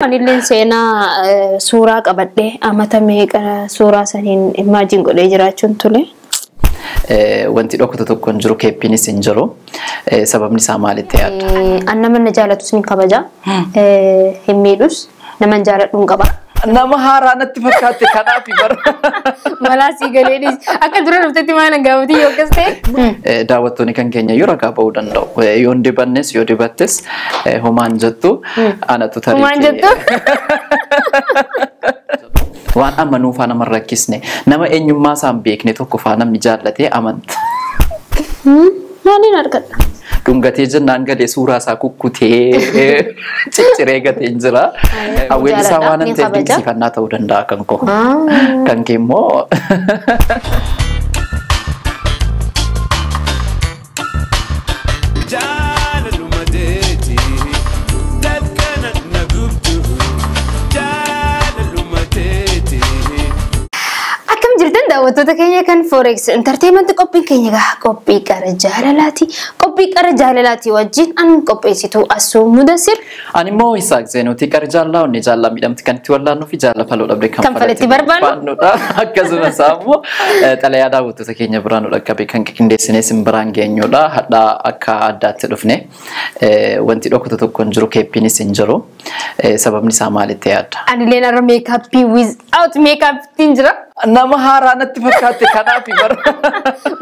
Anilleen seenaa suuraa qabadhee amata meeqa suuraa saniin imagine godhee jiraachuun ture. Wanti dhokatu tokko hin jiru, keeppiinis hin jiru. Sababni isaa maalitti yaadda? An nama na jaalatus ni kabaja. Hin miidhus, nama hin jaaladhu hin qaba. Nama haaraa natti fakkaatte kanaaf bara. Malaa sii galeenis akka dura dhuftetti maal hin gaafatin yoo akkas ta'e. Daawwattoonni kan keenya iyyuu ragaa ba'uu danda'u. Yoo hin dibannes yoo dibattes homaan jettu anatu tarii. Homaan jettu. Waan amanuu faa nama hin rakkisne, nama eenyummaa isaa hin beekne tokko faa namni jaallatee amanta. Maaliin argadha? Dhungatee jennaan galee suuraa isaa kukkutee cicciree gatee jira. Weellisaa waan hin ta'eef dinqisiifannaa ta'uu danda'a kan koo. Kan kee immoo. Jaalaluma teeti dalgana na gubdu, jaalaluma teeti. Akkam jirtan daawwattoota keenya kan Forex Entertainment? Qophiin keenya gaa qophii qara jaalalaati. Qophii qara jaalalaati wajjin an qopheessitu Asuu Mudassir. Ani immoo Isaaq Zeenuuti. Qara jaalala onni jaalala miidhamti kan itti wallaannuu fi jaalala faluu dhabde kan falatti barbaannu. Akkasumas immoo xalayaa daawwattoota keenya biraan nu dhaqqabe kan qindeessinee isin biraan geenyudha. Hadhaa akka addaatti dhufne, wanti dhokatu tokko hin jiru, keeppiinis hin jiru. Sababni isaa maalitti yaadda? Anilleen har'a makeup without makeuptiin jira. Nama haaraa natti fakkaatte kanaaf bara.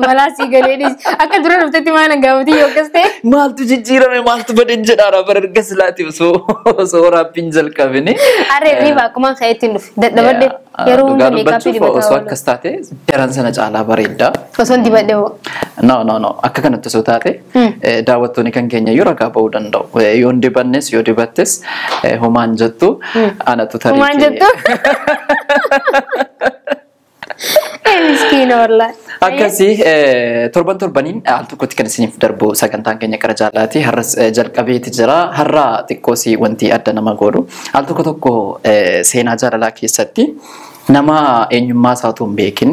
Malaa sii galeenis akka dura dhuftetti maal hin gaafatin yoo akkas ta'e. Maaltu jijjiirame, maaltu baden jedhaara bara erga silaati osoo waraabbiin jalqabini. Harree riiba akkuma ka'ee ittiin dhufe dadhabadhe yeroo hunda Dhugaa makeup dubbachuuf dibataa osoo oolu. akkas taate daran sana caalaa bareedda. Osoo hin dibadhe hoo? No, no, no, akka kanatti osoo taate daawwattoonni kan keenya iyyuu ragaa ba'uu danda'u. Yoo hin dibannes yoo dibattes homaan jettu anatu tarii. Homaan jettu. Miskiina wallaahi. Akkasii torban torbaniin al tokkotti kan isiniif darbu sagantaan keenya qara jaalalaati. Har'as jalqabeeti jira. Har'a xiqqoosii wanti adda nama godhu, al tokko tokko seenaa jaalalaa keessatti nama eenyummaa isaa otoo hin beekin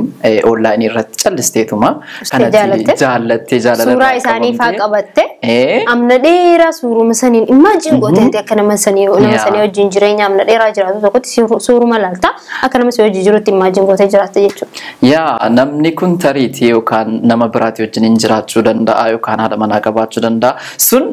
onlaayinii irratti callisteetuma jaalatte? Jaallattee jaalala Suuraa irraa isaanii faa qabamtee, qabatte amna dheeraa suuruma saniin imagine gootee akka nama sanii nama sanii wajjin jireenya amna dheeraa jiraatu tokkotti suuruma laalta, akka nama si wajjin jirutti imagine gootee jiraatta jechuudha. Yaa, namni kun tariitii yookaan nama biraati wajjin hin jiraachuu danda'a yookaan haadha manaa qabaachuu danda'a. Sun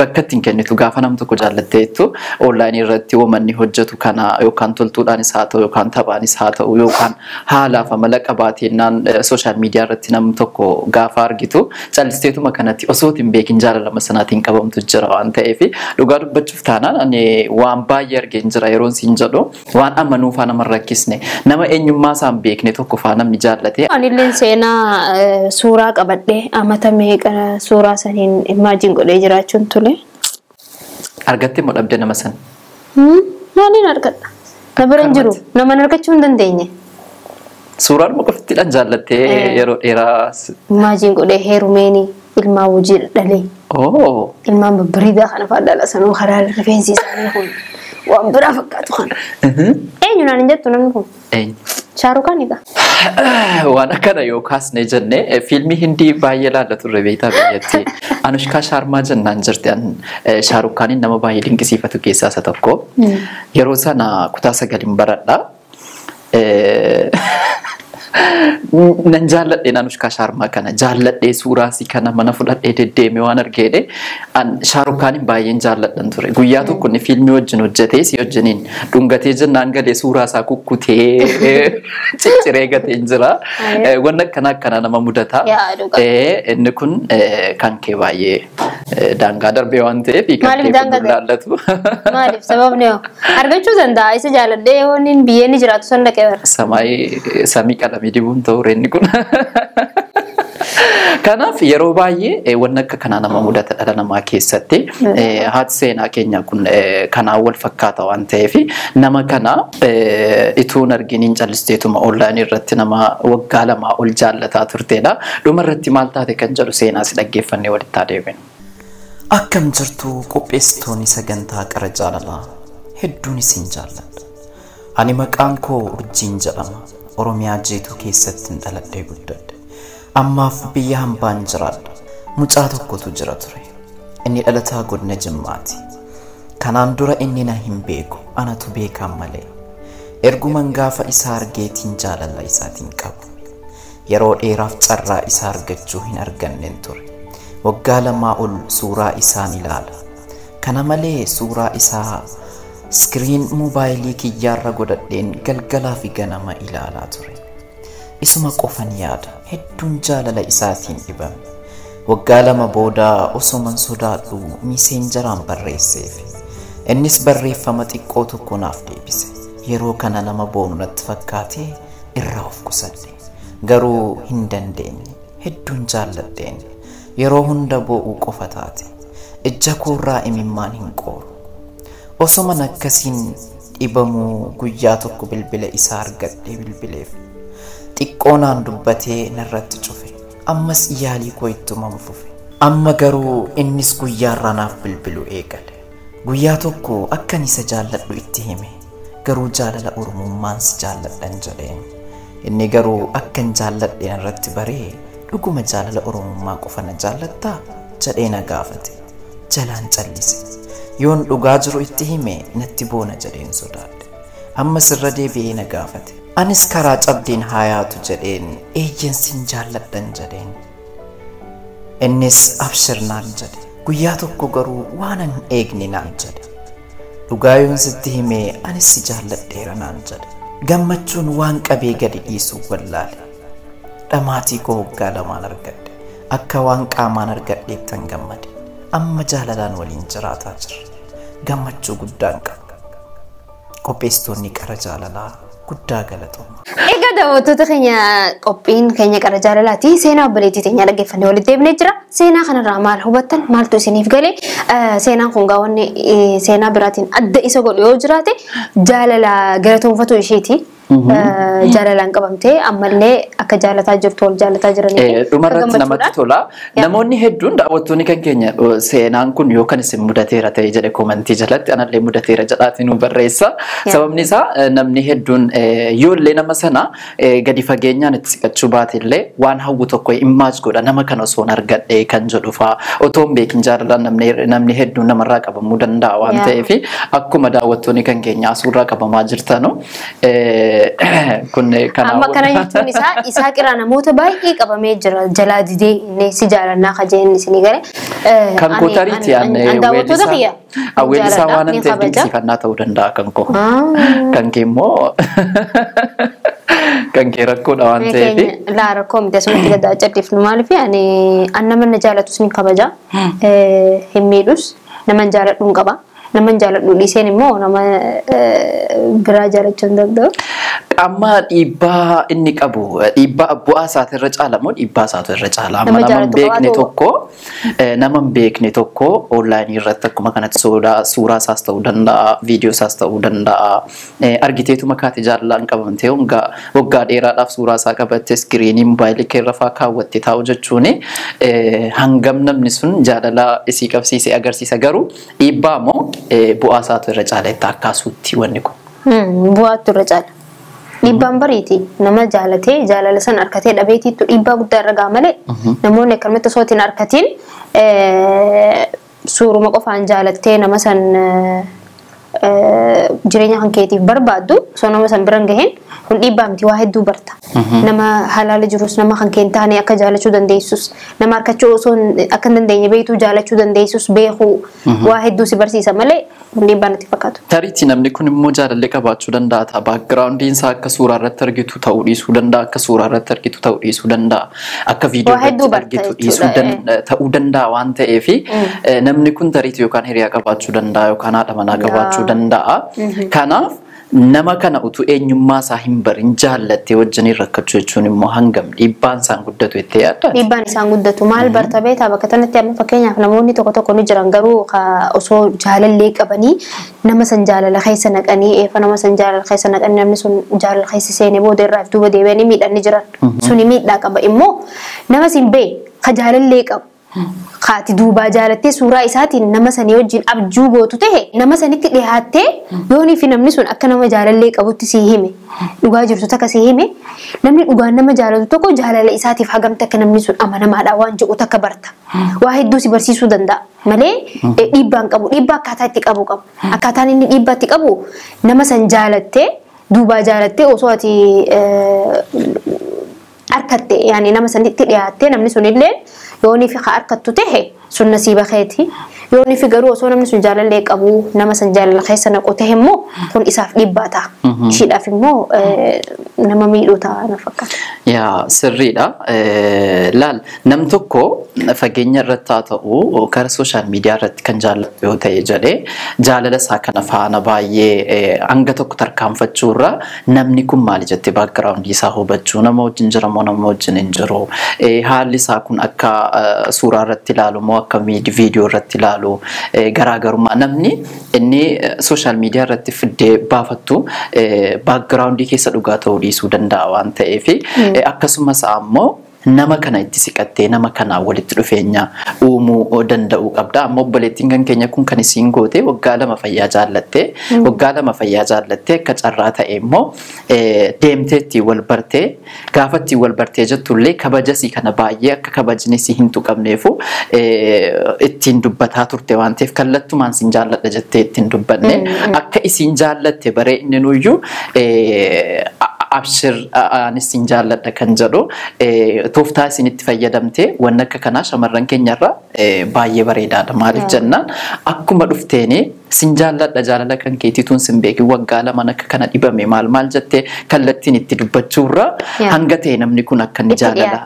bakka ittiin kennitu gaafa nam tokko jaallatteettu onlaayinii irratti uumanni hojjetu kana yookaan toltuudhaanis haa ta'u yookaan taphaanis haa ta'u yookaan haalaaf amala qabaateennaan social media irratti nam tokko gaafa argitu callisteetuma kanatti osoo hin beekin jaalalama sanaatiin qabamtu jira waan ta'eef, dhugaa dubbachuuf taanaan ani waan baay'ee argeen jira. Yeroon siin jedhu, waan amanuu faa nama hin rakkisne, nama eenyummaa isaa hin beekne tokko faa namni jaallatee Anilleen seenaa suuraa qabadhee amata meeqa suuraa saniin imagine godhee jiraachuun ture. Argatte moo dhabde nama sana? Maaliin argadha? Na bira hin jiru. Nama hin argachuu hin dandeenye. Suuraadhuma qoftiidhaan jaallattee yeroo dheeraa Imagine godhee heerumeeni ilmaan wajjin dhalee. Ilmaan babbareedaa kana fa'aa dhala sanuu karaa rifeensi isaanii kun waan biraa fakkaatu kana. Eenyu naan hin jettu namni kun? Eenyu? Shaarukaan egaa. Waan akkana yoo kaasne jenne, fiilmii hindii baay'ee laalla turre beektaa biyyatti. Anushkaa Shaarmaa jennaan jirti. Shaarukaaniin nama baay'ee dinqisiifatu keessaa isa tokko. Yeroo sana kutaa sagalin baradha. Nan jaalladheen Anushkaa Shaarmaa kana jaalladhee suuraasii kana mana fudhadhee deddeeme waan argeedhe an Shaarukaaniin baay'een jaalladhan ture. Guyyaa tokko inni fiilmii wajjin hojjetee si wajjiniin dhungatee jennaan galee suuraa isaa kukkutee cicciree gatee jira. Wanni akkana akkana nama mudata. Yaa, dhugaa. Inni kun kan kee baay'ee daangaa darbee waan ta'eef kan Maaliif kee kun daangaa darbe? laallatu. Maaliif, sababni hoo? Argachuu danda'a, isa jaaladhee yoo inni biyyee inni jiraatu san dhaqee bara. Samaayii samii qalamii dibuun ta'uu reenni kun. Kanaaf yeroo baay'ee wanni akka kanaa nama mudata dhala namaa keessatti. Haati seenaa keenya kun kanaan wal fakkaata waan ta'eef, nama kana ituu hin arginiin callisteetuma onlaayinii irratti nama waggaa 2 ol jaallataa turtedha. Dhuma irratti maal taate kan jedhu seenaa si dhaggeeffannee walitti adeemina. Akkam jirtu qopheessitoonni sagantaa qara jaalalaa? Hedduun isin jaalladha. Ani maqaan koo Urjiin jedhama. Oromiyaa Jeetuu keessatti hin dhaladhee guddadhe. Ammaaf biyya hambaan jiraadha. Mucaa tokkotu jira ture. Inni dhalataa godina Jimmaati. Kanaan dura inni na hin beeku, anatu beekan malee. Erguman gaafa isaa argeetiin jaalala isaatiin qabu. Yeroo dheeraaf carraa isaa argachuu hin argannen ture. Waggaa 2 ol suuraa isaan ilaala. Kana malee suuraa isaa iskiriin moobaayilii kiyyaarra godhadheen galgalaa fi ganama ilaalaa ture. Isuma qofan yaada, hedduun jaalala isaatiin dhibame. Waggaa 2 booda osoman sodaadhu miseenjaraan barreesseef. Innis barreeffama xiqqoo tokko naaf deebise. Yeroo kana nama boonu natti fakkaatee irraa of qusadhe. Garuu hin dandeenye. Hedduun jaalladheen. Yeroo hunda boo'uu qofa taate. Ija koorraa imimmaan hin qooru. Osoman akkasiin dhibamuu guyyaa tokko bilbila isaa argadhee bilbileef. Xiqqoo naan dubbatee narratti cufe. Ammas yaalii koo ittuman fufe. Amma garuu innis guyyaarraa naaf bilbilu eegale. Guyyaa tokko akkan isa jaalladhu itti hime. Garuu jaalala Oromummaan si jaalladhan jedheen. Inni garuu akkan jaalladhe narratti baree dhuguma jaalala Oromummaa qofa na jaallattaa jedhee na gaafate. Jalaan callise. Yoon dhugaa jiru itti hime natti boona jedheen sodaadhe. Ammas irra deebi'ee na gaafate. Anis karaa cabdeen haayaatu jedheen eeyyen sin jaalladhan jedheen. Innis abshir naan jedhe. Guyyaa tokko garuu waan hin eegne naan jedhe. Dhugaa yoon sitti hime anis si jaalladheera naan jedhe. Gammachuun waan qabee gadi dhiisuu wallaale. Dhamaatii koo waggaa 2 argadhe. Akka waan qaamaan argadheettan gammade. Amma jaalalaan waliin jiraataa jirra. Gammachuu guddaan qaba. Qopheessitoonni qara jaalalaa guddaa galatooma. Egaa daawwattoota keenya qophiin keenya qara jaalalaati. Seenaa obboleettii teenya dhaggeeffannee walitti deebinee jira. Seenaa kanarraa maal hubattan maaltu isiniif gale? Seenaan kun gaawwanni seenaa biraatiin adda isa godhu yoo jiraate jaalala galatoonfatu isheeti. Jaalalaan qabamtee ammallee akka jaalataa jirtu wal jaalataa jiranii Dhumarratti namatti tola. Namoonni hedduun daawwattoonni kan keenya seenaan kun yookaan isin mudateera ta'e jedhe koomentii jalatti anallee mudateera jedhaatiin nu barreessa. Sababni isaa namni hedduun yoollee nama sana gadi fageenyaan itti siqachuu baatellee waan hawwu tokko immaaj godha nama kana osoo hin argadhe kan jedhu fa'aa otoo hin beekin jaalalaan namni hedduun namarraa qabamuu danda'a waan ta'eef akkuma daawwattoonni kan keenya asuurraa qabamaa jirtanu kun Amma kana jechuun isaa qiraa namoota baay'ee qabamee jira jalaa didee inni si jaalannaa kajeen isinii gale. Kan koo tariitii weellisaa waan hin ta'eef dinqisiifannaa ta'uu danda'a kan koo. Kan kee immoo kan kee rakkoodha waan ta'eef. Laa rakkoo miti asumatti gaddaa cadhifnu maaliif ani nama na jaalatus ni kabaja. Hin miidhus nama jaaladhu hin qaba. Nama jaaladhu dhiiseen immoo nama biraa jaalachuu hin danda'u. Amma dhiibbaa inni qabu dhiibbaa bu'aa isaati irra caala moo dhiibbaa isaatu irra caala? Amma nama hin beekne tokko onlaayinii irratti akkuma kanatti suuraa isaas ta'uu danda'a, viidiyoo isaas ta'uu danda'a. Argiteetu makaati jaalalaan qabamtee waggaa dheeraadhaaf suuraa isaa qabattee iskiriinii moobaayilii kee irra fa'aa kaawwattee taa'u jechuun hangam namni sun jaalala isii qabsiise agarsiisa garuu dhiibbaa moo bu'aa isaatu irra caala itti akkaasuutti wanni kun. Bu'aatu irra caala. Dhiibbaan bariiti nama jaalatee jaalala san harkatee dhabeetiitu dhiibbaa guddaa irra ga'a malee namoonni akkanumatti osoo ittiin harkatiin suuruma qofaan jaalattee nama san jireenya kan keetiif barbaaddu osoo nama san bira hin gahin kun dhiibbaa miti waa hedduu barta. Nama halaala jirus nama kan kee hin taane akka jaalachuu dandeessus nama harkachuu osoo akka hin dandeenye beektuu jaalachuu dandeessus beekuu waa hedduu si barsiisa malee kun dhiibbaa natti fakkaatu. Tariitii namni kun immoo jaalallee qabaachuu danda'a ta'a. Baakgiraawundiin isaa akka suuraa irratti argitu ta'uu dhiisuu danda'a. Akka suuraa irratti argitu ta'uu dhiisuu danda'a. Akka viidiyoo irratti argitu dhiisuu ta'uu danda'a waan ta'eef namni kun tariitii yookaan hiriyaa qabaachuu danda'a yookaan haadha manaa qabaachuu danda'a. Kanaaf nama kana utuu eenyummaa isaa hin barin jaallattee wajjin rakkachuu jechuun immoo hangam dhiibbaan isaan guddatu itti yaaddaa? Dhiibbaan isaan guddatu maal barta beektaa bakka kanatti amma fakkeenyaaf namoonni tokko tokko ni jiran garuu osoo jaalallee qabanii nama san jaalala keessa naqanii eefa nama san jaalala keessa naqanii namni sun jaalala keessa seenee booda irraa duuba deebi'anii miidhan ni jiran. Suni miidhaa qaba immoo nama sin bee ka jaalallee qabu. Haati duubaa jaalattee suuraa isaatiin nama sanii wajjin abjuu gootu ta'e, nama sanitti dhihaattee yoonii fi namni sun akka nama jaalallee qabutti sii hime, dhugaa jirtu takka sii hime, namni dhugaan nama jaalatu tokko jaalala isaatiif hagamta akka namni sun amanamaadha waan jedhu takka barta. Waa hedduu si barsiisuu danda'a malee dhiibbaan qabu, dhiibbaa akkaataa itti qabu qabu. Akkaataan inni dhiibbaa itti qabu, nama san jaalattee duubaa jaalattee osoo ati harkatte, yaani nama sanitti dhiyaattee, namni sunillee yoonii fi harkattu tahe sun nasiiba keeti. Yoonii fi garuu osoo namni sun jaalallee qabu nama san jaalala keessa naqu tahe immoo kun isaaf dhiibbaa ta'a. Ishiidhaaf immoo nama miidhuu ta'a na fakkaata. Yaa, sirriidha. Laal, nam tokko fageenya irratti haa ta'u karaa social media irratti kan jaallatu yoo ta'e jedhee jaalala isaa kana faana baay'ee hanga tokko tarkaanfachuurra, namni kun maali jettee background isaa hubachuu, nama wajjin jira moo nama wajjin hin jiru, haalli isaa kun akka suuraa irratti ilaalu moo akka viidiyoo irratti ilaalu garaagarummaa namni inni social media irratti fiddee baafattu background keessa dhugaa ta'uu dhiisuu danda'a waan ta'eef, akkasumas ammoo nama kana itti siqattee nama kanaa walitti dhufeenya uumuu danda'uu qabda. Amma obboleettiin kan keenya kun kan isiin goote waggaa 2 fayyaa jaallattee, waggaa 2 fayyaa jaallattee, akka carraa ta'e immoo deemtee ittiin wal bartee, gaafa ittiin wal bartee jettullee kabajasii kana baay'ee akka kabajni si hin tuqamneefu ittiin dubbataa turte waan ta'eef, kallattumaan sin jaalladha jettee ittiin dubbanne. Akka isiin jaallatte baree inni nuyyuu abshir anis sin jaalladha kan jedhu tooftaa isin itti fayyadamte, wanni akka kanaa shamarran keenyarra baay'ee bareedaadha. Maaliif jennaan, akkuma dhufteeni sin jaalladha, jaalala kan keetiituun sin beekin waggaa 2 akka kana dhibame maal maal jettee kallattiin itti dubbachuurra hanga ta'e namni kun akka inni jaalala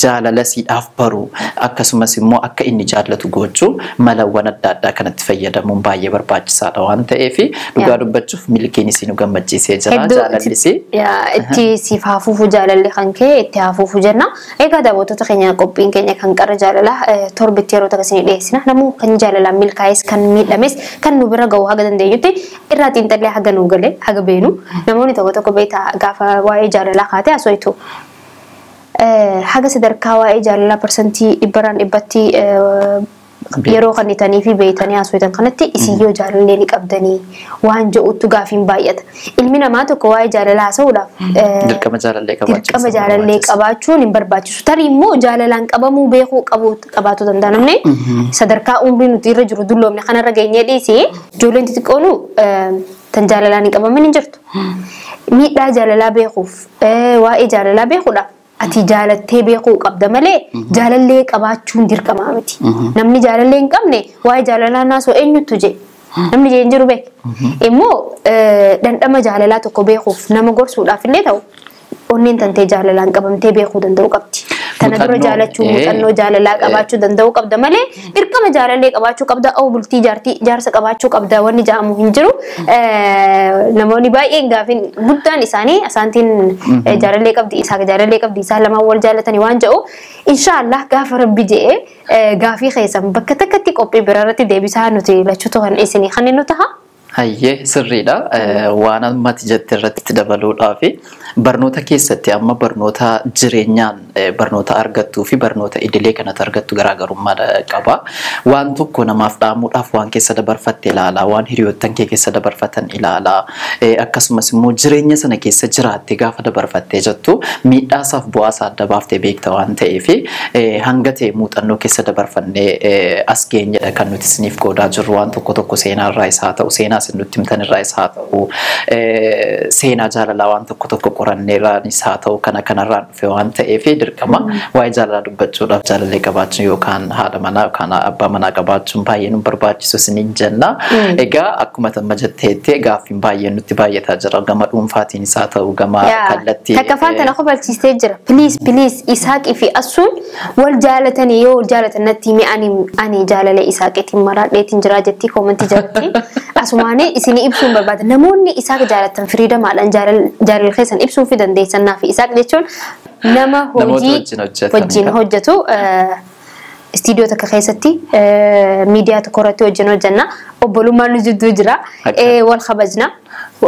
jaalala siidhaaf baru, akkasumas immoo akka inni jaallatu gochuu malawwan adda addaa kanatti fayyadamuun baay'ee barbaachisaadha waan ta'eef, dhugaa dubbachuuf milkiin isii nu gammachiisee jira jaalallisii. Itti siif hafuufu, jaalalli kan kee itti hafuufu jenna. Egaa daawwattoota keenya, qophiin keenya kan qara jaalalaa torbitti yeroo takka isinii dhiyeessina. Namuu kan jaalalaan milkaa'es kan miidhames kan nu bira gahu haga dandeenyutti irraa xiinxallee haga nu galee haga beenu. Namoonni tokko tokko beektaa gaafa waa'ee jaalalaa kaatee haasoftu, haga sadarkaa waa'ee jaalalaa 100% yeroo kannitanii fi beeytanii haasoftan kanatti isin yoo jaalallee ni qabdanii waan jedhutti gaafiin baay'ata. Ilmi namaa tokko waa'ee jaalalaa haasa'uudhaaf dirqama jaalallee qabaachuu dirqama jaalallee qabaachuun hin barbaachisu. Tarii immoo jaalalaan qabamuu beekuu qabu qabaachuu danda'a namni sadarkaa umrii nuti irra jiru dulloomne kanarra geenyee dhiisee ijoolleen xixiqqoonu tan jaalalaan hin qabamin hin jirtu. Miidhaa jaalalaa beekuuf, waa'ee jaalalaa beekuudhaaf ati jaalattee beekuu qabda malee jaalallee qabaachuun dirqamaa miti. Namni jaalallee hin qabne waa'ee jaalalaa naasoo eenyuttu jee? Namni jee hin jiru beek. Immoo dhandhama jaalalaa tokko beekuuf nama gorsuudhaaf illee ta'u onneen tantee jaalalaan qabamtee beekuu danda'u qabdi. Kana dura jaalachuu, muuxannoo jaalalaa qabaachuu danda'uu qabda malee dirqama jaalallee qabaachuu qabda, au bultii jaartii jaarsa qabaachuu qabda wanni jedhamu hin jiru. Namoonni baay'een gaafiin guddaan isaanii asaantiin jaalallee qabdi, isaa jaalallee qabdi, isaan lamaan wal jaalatanii waan jedhu. Inshaallah gaafa rabbi jedhee gaafii keessan bakka takkatti qophii biraarratti deebisaa nuti lachuutu kan isinii kan nu taha. Hayyee, sirriidha. Waan ammatti jette irratti dabaluudhaaf, barnoota keessatti amma barnoota jireenyaan barnoota argattuu fi barnoota idilee kanatti argattu garaagarummaa qaba. Waan tokko namaaf dhaamuudhaaf waan keessa dabarfatte ilaalaa, waan hiriyoottan kee keessa dabarfatan ilaalaa, akkasumas immoo jireenya sana keessa jiraatte gaafa dabarfattee jettu miidhaasaaf bu'aasaa adda baaftee beekta waan ta'eef, hanga ta'e muuxannoo keessa dabarfannee as geenyedha kan nuti isiniif qoodaa jirru. Waan tokko tokko seenaa irraa isaa ta'u, seenaa isin nutti himtan irraa isaa ta'u, seenaa jaalalaa waan tokko tokko qoranneerraanis haa ta'u, kana kanarraan dhufe waan ta'eef, dirqama waa'ee jaalalaa dubbachuudhaaf jaalallee qabaachuun yookaan haadha manaa yookaan abbaa manaa qabaachuun baay'ee nu barbaachisu isiniin jenna. Egaa akkuma tamma jetteetti gaaffiin baay'ee nutti baay'ataa jira, gama dhuunfaatiin isaa ta'u gama kallattii. Takka afaan tana kofalchiistee jira. Please, please, Isaaqii fi Assuun wal jaalatanii, yoo wal jaalatan natti himi, ani jaalala Isaaqiitiin maraadheetiin jira jettii comment jalatti. Asumaanii isinii ibsuun barbaada. Namoonni Isaaq jaalatan freedomaadhaan jaalala keessan ibsuu fi dandeessan. Naaf Isaaq jechuun nama hojii wajjin hojjetu, istiidiyoo tokko keessatti miidiyaa tokko irratti wajjin hojjenna. Obbolummaan nu jidduu jira. Wal kabajna.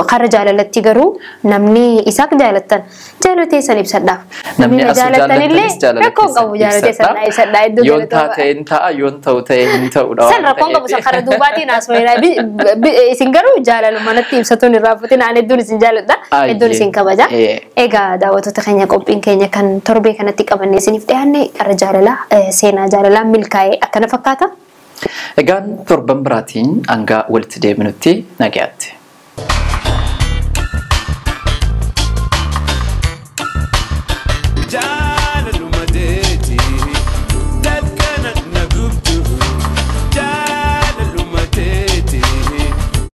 Karra jaalalatti garuu namni isaaf jaalattan jaalatee san ibsadhaaf. Namni na asuu jaalattan illee jaallattanis jaalala rakkoo hin qabu jaalatee san ibsadha. ibsadhaa iddoo Yoon taate hin ta'a, yoon ta'u ta'e hin ta'udha. San rakkoon qabu san karra duubaatiin haasofnaa. Isin garuu jaalalumanatti ibsatuun irraa fuutin aan hedduun isin jaaladha. Ayyee. Hedduun isin kabaja. Ee. Egaa daawwattoota keenya qophiin keenya kan torbee kanatti qabannee isiniif dhiyaanne qarra jaalalaa seenaa jaalalaa milkaa'ee akkana fakkaata. Egaan torban biraatiin hanga walitti deebinutti nagayaatti.